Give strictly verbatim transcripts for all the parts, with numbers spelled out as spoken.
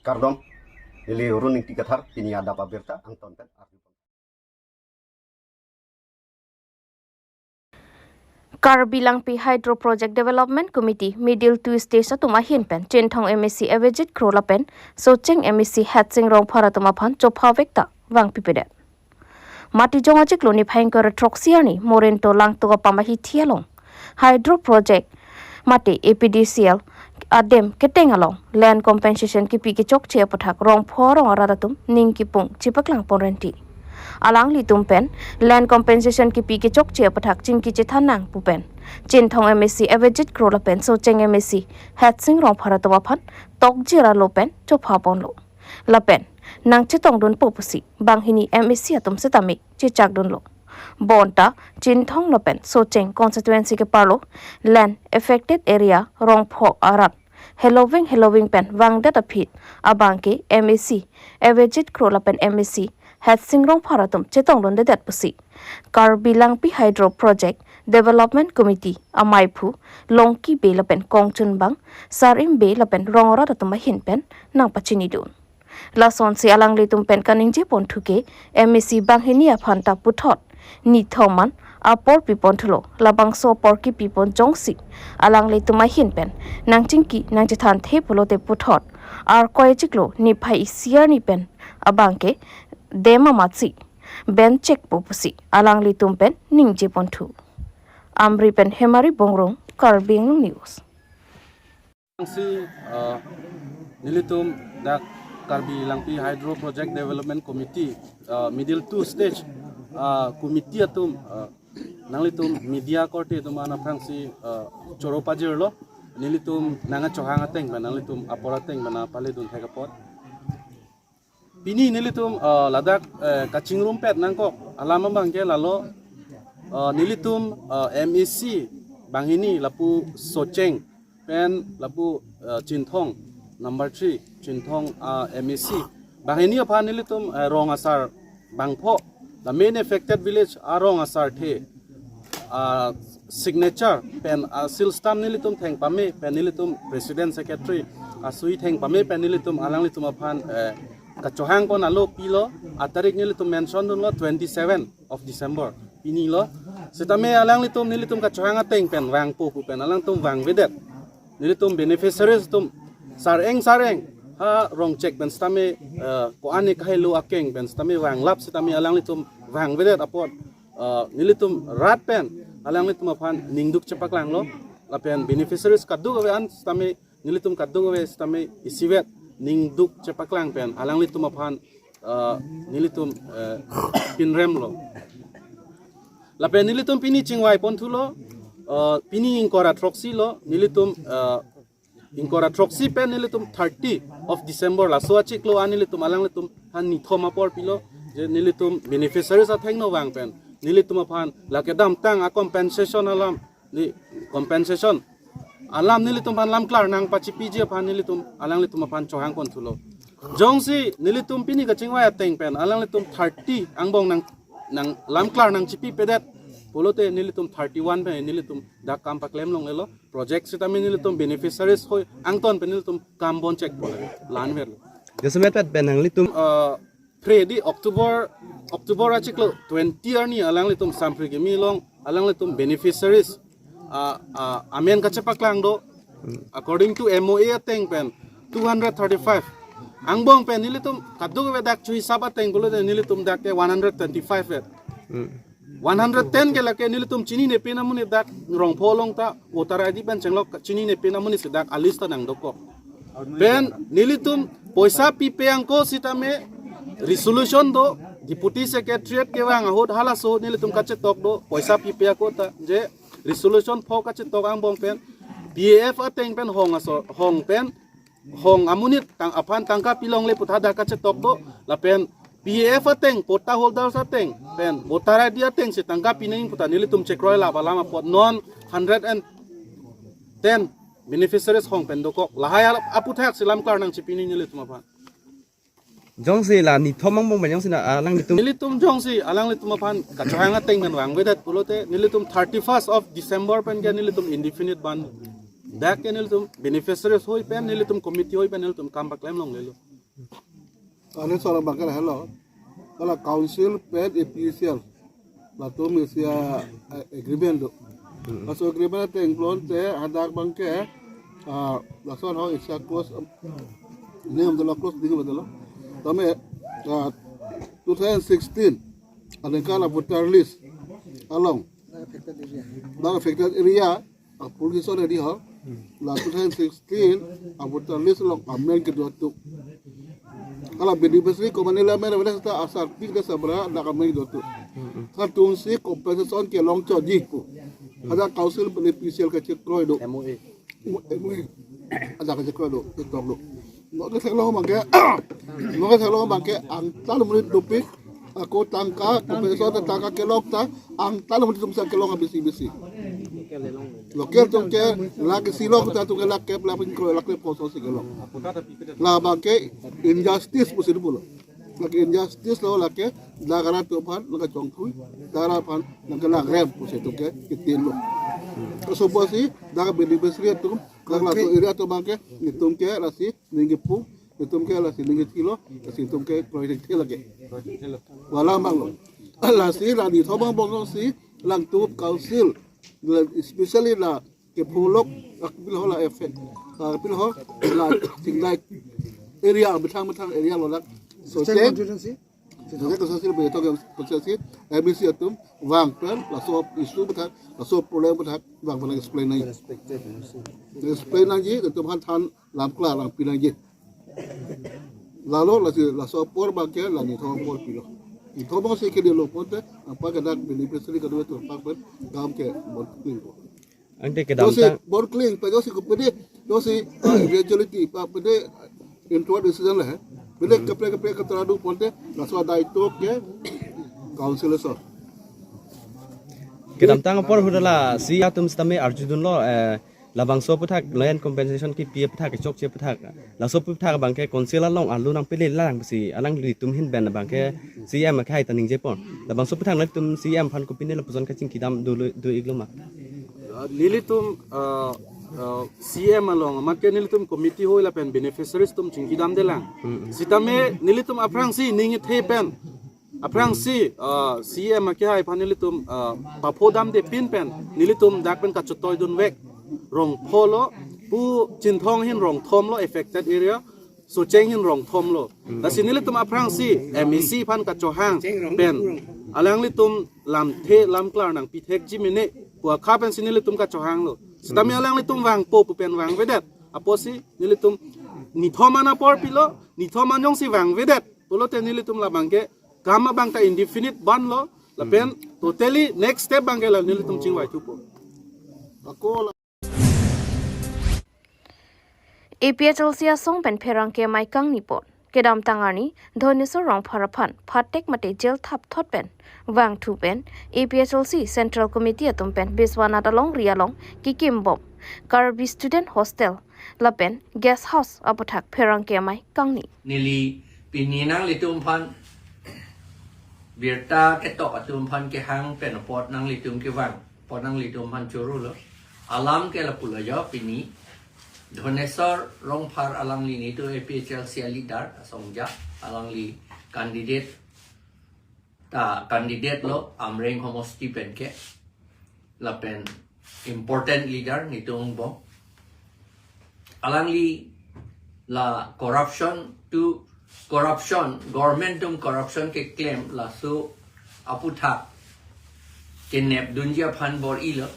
Kardom, neli Run Ingti Kathar, pini adap abirta angton pen arju. Karbi Langpi Hydro Project Development Committee Middle Two Stage atum ahin pen Chinthong M A C Avijit Kro lapen Socheng M A C Hetsing Rongphar atum aphan chopha vekta vangpipedet. Matijong achiklo niphai ingkoi ra throksi arni Morento Langtuk apam ahithi along Hydro Project mate A P D C L adem keteng along land compensation kipi kechokche aputhak Rongpho arong arat atum ning kipung chepaklang ponrenti. Alanglitum pen land compensation kipi kechokche aputhak chingki chethan nang pu pen Chinthong M A C Avijit Kro lapen Socheng M A C Hetsing Rongphar atum aphan tokjir alo pen chopha ponlo. Lapen nangchetongdunpo pusi banghini M A C atum setame chechakdunlo. Bonta Chinthong lapen Socheng constituency keparlo land affected area Rongpho arat heloving heloving pen vangdet aphi abangke M A C Avijit Kro lapen M A C Hetsing Rongphar atum chetongdundedet pusi Karbi Langpi Hydro Project Development Committee amaiphu Longki Bey lapen Kongchunbang Sarim Bey lapen rong arat atum ahin pen nangpachinidun. Lasonsi alanglitum pen kaningje ponthu ke M A C banghini aphan ta puthot nithom an apor piponthulo, labangso apor kipipon jongsi alanglitum ahin pen nangchingki nangchethanthe pulote puthot Arkoi achiklo niphai isi arni pen abangke dam amatsi ben chekpo pusi alanglitum pen ningje ponthu. Amri pen Hemari Bongrung, Karbi Anglong News. Si, uh, nelitum dak Karbi Langpi Hydro Project Development Committee, uh, Middle Two Stage, uh, committee atum, uh, nanglitum media korte atum aphan aphrangsi, uh, choro pajirlo, nelitum nangkachohang ateng pen, nanglitum apor ateng pen nangpaledun thek apot. Pini nelitum, uh, ladak, uh, kachingrumpet nangkok alam abangke lalo, uh, nelitum, uh, M A C banghini lapu Socheng pen lapu, uh, Chinthong number three Chinthong, uh, M A C banghini aphan nelitum, uh, rong asar bangpho, the main affected village arong asarthe, uh, signature pen, uh, seal stamp nelitum thengpame pen nelitum president secretary asui thengpame pen nelitum alanglitum aphan, eh, kachohang pon alo pilo, atarik nelitum mention dunlo twenty seven of December pini lo. Setame alanglitum nelitum kachohang ateng pen vangpo pu pen alangtum vangvedet. Nelitum beneficiaries atum sareng sareng ha rong chek pen setame, eh, ko-an ne kahelo akeng pen setame vanglap setame alanglitum vangvedet apot, eh, nelitum rat pen alanglitum aphan ningduk chepaklanglo. Lapen beneficiaries kadokave an setame nelitum kadokave setame isivet ningduk chepaklang pen alanglitum aphan, uh, nelitum, uh, pinremlo. Lapen nelitum pini chingvai ponthulo, uh, pini ingkoi ra throksi lo, nelitum, uh, ingkoi ra throksi pen nelitum thirty of December laso achiklo an nelitum alanglitum aphan nithom apor pilo, je nelitum beneficiaries athengno vang pen nelitum aphan lake damtang a compensation alam, ne compensation alam nelitum aphan lamklar nangpachipiji aphan nelitum alanglitum aphan chohang ponthulo. Jongsi nelitum pini kachingvai ateng pen alanglitum thirty angbong nang, nang lamklar nangchipipedet pulote nelitum thirty one pen nelitum dak kam paklem longlelo. Project setame nelitum beneficiaries hoi angton pen nelitum kam bon chekpo, la-anverlo. Jasemet pet pen nanglitum, uh, Fre di October, October achiklo twenty arni alanglitum Sampri Kimi along alanglitum beneficiaries, ah, ah, amen kachepaklang do. According to M O A ateng pen two hundred thirty-five. Angbong pen nelitum kadokave dak chuhisap ateng pulote nelitum dak ke one hundred twenty-five vet. Hmm. One hundred ten ke lake nelitum chinine pen amonit dak Rongpho along ta voter I D pen chenglok chinine pen amonit si dak a-list ta nangdokok. Pen nelitum poisa pipe angko setame resolution do, Deputy Secretariat kevang ahut halaso ahut nelitum kachetok do, poisa pipe ako ta, je resolution pho kachetok angbong pen P A F ateng pen hong aso, hong pen, hong amonit tang aphan tangka pilongle pu ta dak kachetok do, lapen P A F ateng, patta holders ateng pen voter I D ateng si tangka pinangji pu ta nelitum chekroilap alam apot non hundred and ten beneficiaries hong pen dokok. Lahai alap aputhak si lamklar nangchipiji nelitum aphan. Jongsi la nithom angbong pen jongsi na alanglitum. Nelitum jongsi alanglitum aphan kachohang ateng pen vangvedet pulote nelitum thirty-first of December pen ke nelitum indefinite ban. Dak ke nelitum beneficiaries hoi pen nelitum committee hoi pen nelitum kam paklem longlelo. Ani soal bangke helo. Kalau council pen A P C L, latum isi a, eh, agreement do. Laso agreement ateng pulote hadak bangke, ah, laso ho isi a clause, um, niyom dolo, clause ding dolo. Tame, ah, two thousand sixteen aningkan a voter list along, non affected area, application ready ho. La two thousand sixteen a voter list along amen kedo atum, hala beneficiary komane la amen, wala ta asarpik ta sabra la amen kedo atum. Hadak atumsi compensation kelong chotji pu. Hadak council pen A P C L kachekroi do. M O A. M O A. Hadak kachekroi do, ketok do. Mo ketheklong bangke, mo ketheklong bangke angtan monit dopik, ako tangka, compensation ta tangka kelok ta, angtan monit atumsi kelong abisi bisi. Local atumke lakh isi lo, ta atumke lakh kep, lakh ingkoi, lakh kep koson si kelong. La bangke injustice pusi pulo. Lake injustice lo, lake dak arat atum aphan nangkachongthui, dak arat aphan nangkelakrem pusi atumke kitin lo. Laso pusi dak beneficiary atum, dak laso area atum bangke, netumke lasi ning kipung, netumke lasi ning kithilo, lasi netumke project thil lake. Wala mang lo. Lasi la nithom angbong si alangtum council, especially la kepholok, ah, pil ho la effect, ah, pil ho la Chinglai area, methang methang area lo lak. So, State constituency? State constituency, betok yang constituency, M A C atum vang pen laso issue aphuthak, laso problem aphuthak vang pen explain nangji. Explain nangji, atum aphan than lam klar lang pi nangji. Lalo lasi laso apor bangke la nithom apor pilo. Nithom apor si kedelo pulote, apa ke dak beneficiary kedua atum aphan pen kam ke bor kling po. Ante kedam Dosi tang bor kling pe, dosi kopede, dosi, ah, eventuality pa pede intro decision le he. Pede kaprek kaprek katra do pulote, laso adai to ke council so. Kedamtang apor hudala si atum sitame arjudunlo, eh, labangso aphuthak land compensation kipi aphuthak, chokche aphuthak. Laso aphuthak bangke council along arlo nangpele lang pusi alanglitum ahin pen bangke C M akhai ta ningjepon. Labangso aphuthak nangtum C M aphan kopine lapuson kachingkidam do lo, do-iklo ma? Ah, nelitum, ah, ah, C M along, amat ke nelitum committee hoi lapen beneficiaries atum chingkidamdelang. Hmm. Sitame nelitum aphrangsi ning ithe pen, aphrangsi, ah, C M akhai aphan nelitum, ah, paphodamde pin pen, nelitum dak pen kachetoidunvek Rongpho lo, pu Chinthong ahin Rongthom lo affected area, Socheng ahin Rongthom lo. Hmm. Lasi nelitum aphrangsi M A C aphan kachohang pen, alanglitum lamthe lam klar nangpithekji mene pu akha pensi nelitum kachohanglo. Sitame alanglitum vangpo pu pen vangvedet. Apotsi nelitum nithom an apor pilo, nithom an jongsi vangvedet pulote nelitum labangke kam abang ta indefinite ban lo, lapen totally next step bangke la nelitum chingvai thupo. Ako la A P H L C asong pen pherangke amei kangni apot. Kedamtang arni, Dhoneswar Rongphar aphan phatek mate jail thapthot pen vangthu pen A P H L C Central Committee atum pen Biswanath alongri along kikimbom Karbi Student Hostel lapen Guest House aphuthak pherangke amei kangni. Neli pini nanglitum aphan birta ketok atum aphan kehang pen apot nanglitum kevang apot nanglitum aphan choro lo. Alam ke lapulo jo, pini Dhoneswar Rongphar alangli netum A P H L C a leader asong ja, alangli candidate ta candidate lo Amreng homosti pen ke, lapen important leader netum angbong. Alangli la corruption to corruption, government atum corruption keklem laso aphuthak kenepdunji aphan bor-ilo.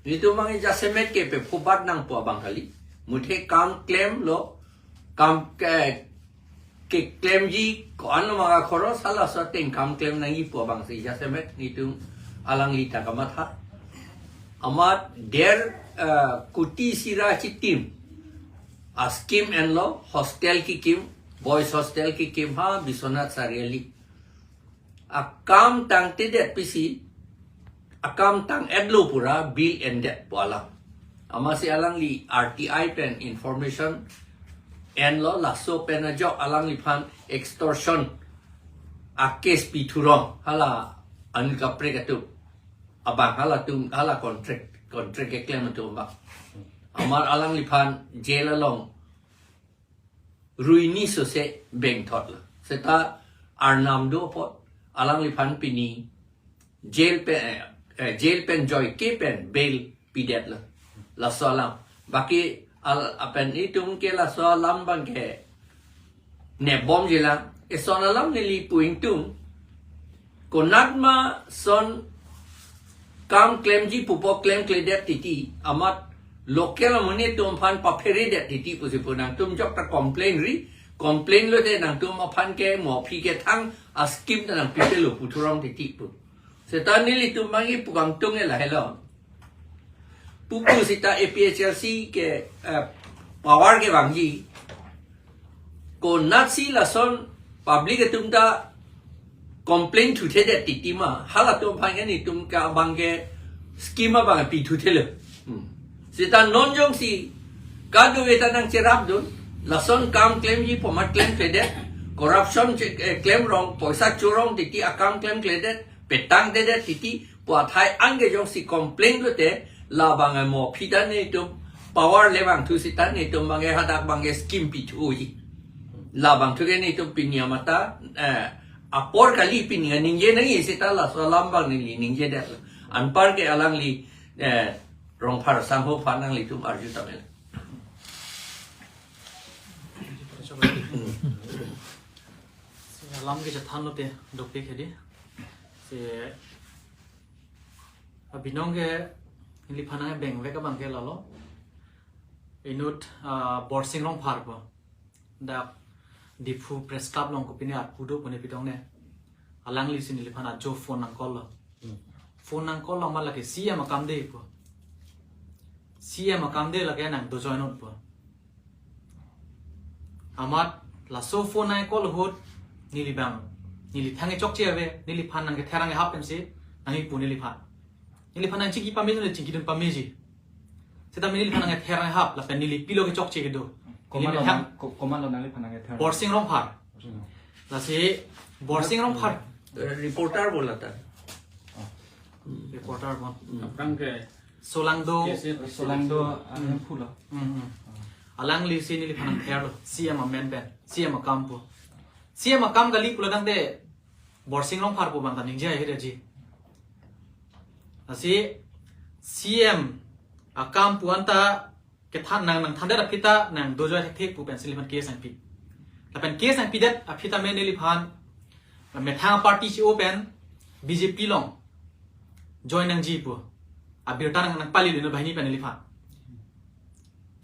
Netum abang jasemet ke pe phobat nangpo abang kali. Muthe kam klemlo, kam ke keklemji ko-an lo maka khoros halaso ateng kam klem nangji pu abangsi jasemet netum alangli ta kamatha. Amat der, eh, kuti sira chitim a scheme enlo, hostel kikim, boys hostel kikim ha Biswanath Chariali. Akam tangtedet pisi, akam tang-etlo pura bill endet pu alam. Amatsi alangli R T I pen information enlo, laso pen ajok alangliphan extortion a case pithurong hala anut kaprek atum abang, halatum hala contract, contract keklem atum abang. Amat alangliphan jail along ruini sose bengthotlo. Seta Arnam do apot alangliphan pini jail pen, eh, eh, jail pen joike pen bail pidetlo. Laso alam. Baki al apen itum ke laso alam abangke nebom jilang. Eson alam neli pu ingtung. Konatma son kam klemji pupo klemkledet titi amat local amonit atum aphan papheredet titi pusi pu nangtum jokta complain ri, complain lote nangtum aphan ke mo aphi kethang a scheme ta nangpipelo pu thurong titi pu. Seta nelitum abang ipu kangtung ke lahelo. Pupu seta A P H L C ke, eh, power kevangji. Konatsi lason public atum ta complain thuthedet titi ma, halatum aphan ke nelitum ke abangke scheme abang pithuthelo. Hmm. Seta non jongsi kadokave ta nangcherapdun, lason kam klemji pu amat klemkledet, corruption che-, eh, klemrong, poisa chorong titi akam klemkledet, petangtedet titi, pu athai anke jongsi complain lote, labang mo aphi ta nelitum power le vangthu seta nelitum abangke hadak abangke scheme pithuji. Labangthu ke nelitum pini amat ta, eh, apor kali pini ningje nangji seta laso alam abang neli ningjedetlo. Anpar ke alangli, eh, Rongphar sangho aphan nanglitum arju tame. Alam ke chethan lote dopik hedi. Si abinong ke neliphan nangkebengvek abangke lalo. Inut, ah, Borsing Rongphar pu. Dak Diphu Press Club along kopine arpu do pu ne pitong ne. Alanglisi neliphan ajo phone nang call lo. Hmm. Phone nang call lo amat lake C M akam de pu. C M akam de lake nangdojoi non pu. Amat laso phone nang call ahut neli abang, neli thang chokche ave, neliphan nangketherang hap pensi nangkipu neliphan. Neliphan nangchingki pameji, nangchingkidun pameji. Seta neliphan nangketherang hap, lapen neli pilo kechokche kedo. Komatlo neli thang nang, ko-, komatlo nangliphan nangkether? Borsing Rongphar. Borsing Rongphar. Lasi Borsing Rongphar. Eh, reporter bola ta. Reporter bon. Hmm. Aphrang ke Solangdo. Yes, yes. Solangdo, ah, Hmm. Phulo. Hmm, hmm. Alanglisi neliphan nangtherlo, C M amen pen, C M akam pu. C M akam kali pulo tangte, Borsing Rongphar pu abang ta ningje hiraji. Lasi C M akam pu anta kethan nang, nangthandet aphi ta nangdojoi thekthe pu pensi neliphan case nangpi. Lapen case nangpidet aphi ta me neliphan methang party si-o pen B J P along join nangji pu abirta nang, nangpali lino banghini pen neliphan.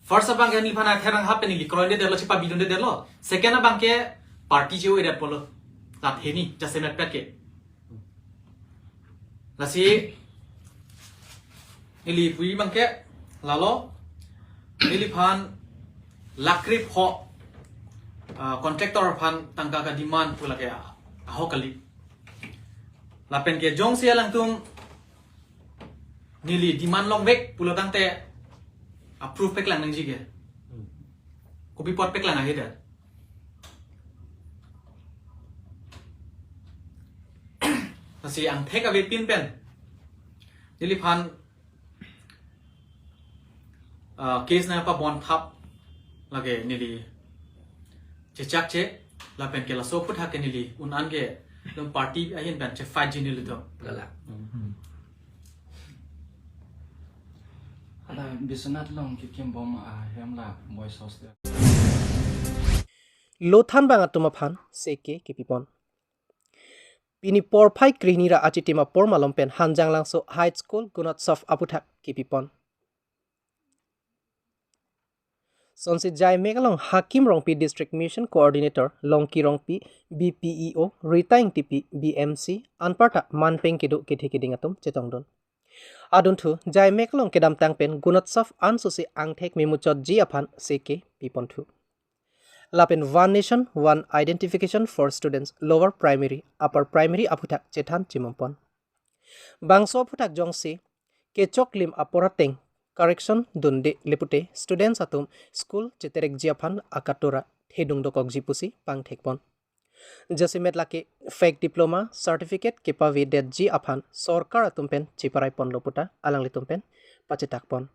First abangke neliphan nangtherang hap pen neli kroidetlo, chepabidundetlo. Second abangke party si-o-edet pulo. Lat hini, jasemet pet ke. Lasi neli pu abangke lalo, neliphan lakh krepho, ah, contractor aphan tangka kedemand pu lake ahok kali. Lapen ke jongsi alangtum neli demand longvek pulo tangte approve paklang nangji ke. Hmm. Kopi apot paklang ahedet. Lasi angthek avepin pen neliphan, ah, case nangpabon thap lake neli chechakche, lapen ke laso aphuthak ke neli un-an ke nung party ahin pen chefight ji nelitum. Gala. Hmm. Hala Biswanath along kekimbom ahem la boys hostel. Lothan bang atum aphan seke kepipon. Pini porphai krehini ra achitim apor malom pen Hanjanglangso High School Gunotsav aphuthak kepipon. Sonsi Jaimek along Hakim Rongpi, District Mission Coordinator Longki Rongpi, B P E O Rita Ingtipi, B M C, anparta manpeng kedo kethe keding atum chetongdun. Adunthu Jaimek along kedamtang pen Gunotsav ansose angthek memuchotji aphan seke piponthu. Lapen One Nation, One Identification for Students Lower Primary, Upper Primary aphuthak chethan chimompon. Bangso aphuthak jongsi kechoklim apor ateng correction dunde le pute students atum school cheterekji aphan akatora thedung dokokji pusi pangthekpon. Jasemet lake fake diploma certificate kepavedetji aphan sorkar atum pen cheparaiponlo pu ta alanglitum pen pachetakpon.